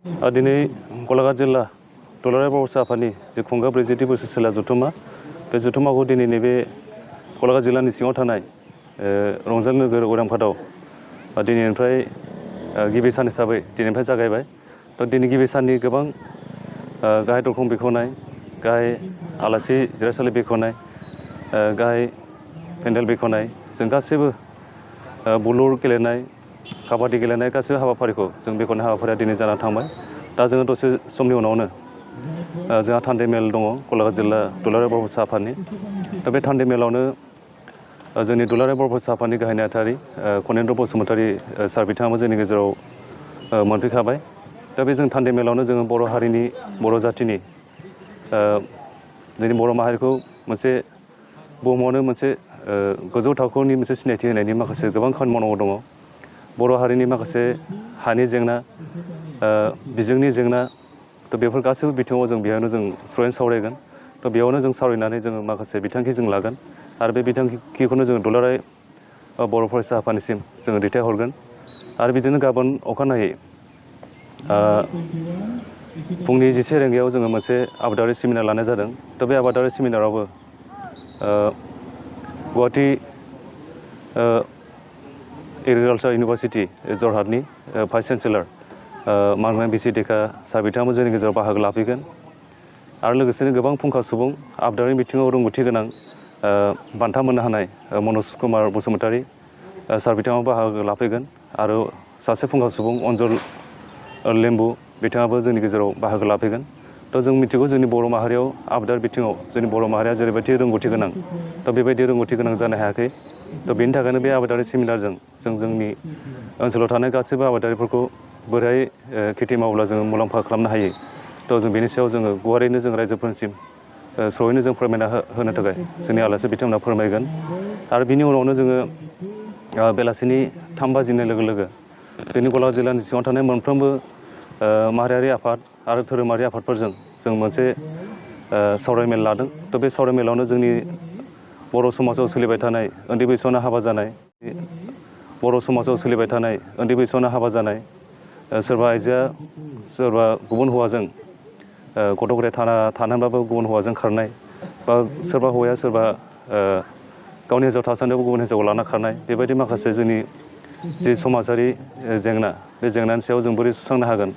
दिनै गलाघाट जिल्ला दुलाराय बर' आफादनि जे खुंगा 40 बोसोरसोला जथुम्मा बे जथुम्माखौ दिनै नैबे गलाघाट जिल्लानि सिङाव थानाय रंजालि नोगोर उरांपाटाव दिनैनिफ्राय गिबि सान हिसाबै दिनैनिफ्राय जागायबाय। दिनै गिबि साननि गोबां गाहाय दरखं बेखेवनाय, गाहाय आलासि जिरायसालि बेखेवनाय, गाहाय पेन्डेल बेखेवनाय, जों गासैबो बुलुर गेलेनाय, काबादि गेलेनाय गासैबो हाबाफारिखौ जों बेखेवनाय हाबाफारिया दिनै जानानै थांबाय। दा जोङो दसे समनि उनावनो जोंहा थान्दै मेल दङ गलाघाट जिल्ला दुलाराय बर' आफादनि। दा बे थान्दै मेलावनो जोंनि दुलाराय बर' आफादनि गाहाय नेहाथारि कनेन्द्र बसुमतारी सार बिथाङाबो जोंनि गेजेराव मोनफैखाबाय। दा बे जों थान्दै मेलावनो जोङो बर' हारिनि, बर' जाथिनि जोंनि बर' माहारिखौ मोनसे बुहुमावनो मोनसे गोजौ थाखोनि मोनसे सिनायथि होनायनि माखासे गोबां खामानि मावनांगौ दङ। बर' हारिनि माखासे हानि जेंना, बिजोंनि जेंना, बेफोर गासैबो बिथिङाव जों बेयावनो जों सुरैनो सावरायगोन। बेयावनो जों सावरायनानै जोङो माखासे बिथांखि जों लागोन आरो बे बिथांखिखौनो जोङो दुलाराय बर' फरायसा आफादनिसिम जोङो दैथायहरगोन। आरो बिदिनो गाबोन अखानायै फुंनि 11 रिंगायाव जोङो मोनसे आबादारि सेमिनार लानाय जादों। बे आबादारि सेमिनारावबो गुवाहाटि एग्रिकालसार इउनिभारसिटि जरहाटनि भाइस चेन्सेलर मानगोनां बिसि डेका सार बिथाङाबो जोंनि गेजेराव बाहागो लाफैगोन। आरो लोगोसेनो गोबां फुंखा सुबुं आबादारि बिथिङाव रोंगौथि गोनां बान्था मोननो हानाय मनज कुमार बसुमतारी सार बिथाङाबो बाहागो लाफैगोन। आरो सासे फुंखा सुबुं अनजल लेम्बु बिथाङाबो जोंनि गेजेराव बाहागो लाफैगोन। जों मिथिगौ जोंनि बर' माहारियाव आबादारि बिथिङाव जोंनि बर' माहारिया जेरैबायदि रोंगौथि गोनां, बेबायदि रोंगौथि गोनां जानो हायाखै। बेनि थाखायनो बे आबादारि सेमिनारजों जों जोंनि ओनसोलाव थानाय गासैबो आबादारिफोरखौ बोरैहाय खेथि मावब्ला जोङो मुलाम्फा खालामनो हायो। जों बेनि सायाव जोङो गुवारैनो जों रायजोफोरनिसिम सहैनो जों फोरमायना होनो थाखाय जोंनि आलासि बिथांमोना फोरमायगोन। आरो बिनि उनावनो जोङो बेलासिनि 3 बाजिनाय लोगो लोगो जोंनि गलाघाट जिल्लानि सिङाव थानाय मोनफ्रोमबो माहारियारि आफाद आरो धोरोमारि आफादफोरजों जों मोनसे सावरायमेल लादों। बे सावरायमेलावनो जोंनि बर' समाजाव सोलिबाय थानाय उन्दै बैसोआवनो हाबा जानाय, बर' समाजाव सोलिबाय थानाय उन्दै बैसोआवनो हाबा जानाय, सोरबा आइजोआ सोरबा गुबुन हौवाजों गथ' गथाय थानानैबाबो गुबुन हौवाजों खारनाय, बा सोरबा हौवाया सोरबा गावनि हिन्जाव थासान्दियावबो गुबुन हिन्जावखौ लाना खारनाय, बेबायदि माखासे जोंनि जि समाजारि जेंना, बे जेंनानि सायाव जों बोरै सुस्रांनो हागोन,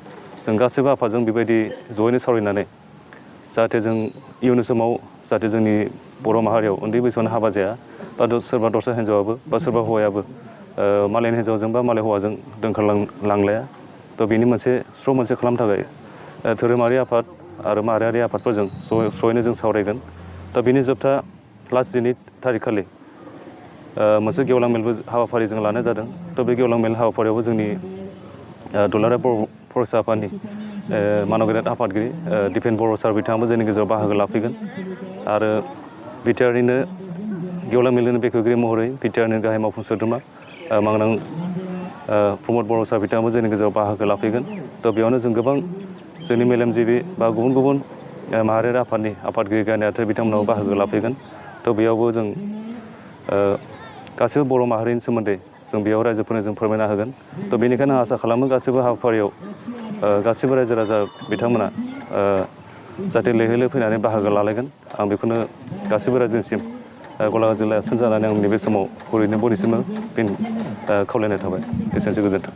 जों गासैबो आफादजों बेबायदि जयैनो सावरायनानै जाहाथे जों इयुन समाव जाहाथे जोंनि बर' माहारियाव उन्दै बैसोआवनो हाबा जाया, बा सोरबा दस्रा हिन्जावाबो बा सोरबा हौवायाबो मालायनि हिन्जावजों बा मालाय हौवाजों दोनखारलांलाया। बेनि मोनसे मोनसे खालामनो थाखाय धोरोमारि आफाद आरो माहारियारि आफादफोरजों जयैनो जों सावरायगोन। बिनि जोबथा लास्ट 12 थारिखखालि मोनसे गेवलां मेलबो हाबाफारि जों लानाय जादों। बे गेवलां मेल हाबाफारियावबो जोंनि दुलाराय बर' फरायसा आफादनि मानगोनां आफादगिरि दिपेन बर' सार बिथाङाबो जोंनि गेजेराव बाहागो लाफैगोन। आरो बिटिआरनिनो गेवलां मेलनि बेखेवगिरि महरै बिटिआरनि गाहाय मावफुं सोद्रोमा मानगोनां प्रमद बर' सार बिथाङाबो जोंनि गेजेराव बाहागो लाफैगोन। बेयावनो जों गोबां जोंनि मेलेमजिबि बा गुबुन गुबुन माहारियारि आफादनि आफादगिरि गाहाय नेहाथारि बिथांमोनाबो बाहागो लाफैगोन। बेयावबो जों गासैबो बर' माहारिनि सोमोन्दै जों बेयाव रायजोफोरनो जों फोरमायना होगोन। बेनिखायनो आं आसा खालामो गासैबो हाबाफारियाव गासैबो रायजो राजा बिथांमोना जाहाथे लैहोर लैहोर फैनानै बाहागो लालायगोन। आं बेखौनो गासैबो रायजोसिम गलाघाट जिल्ला एबसुनि जानानै आं नैबे समाव गुरैनो बयनिसिमबो फिन खावलायनाय थाबाय। एसेनोसै, गोजोन्थों।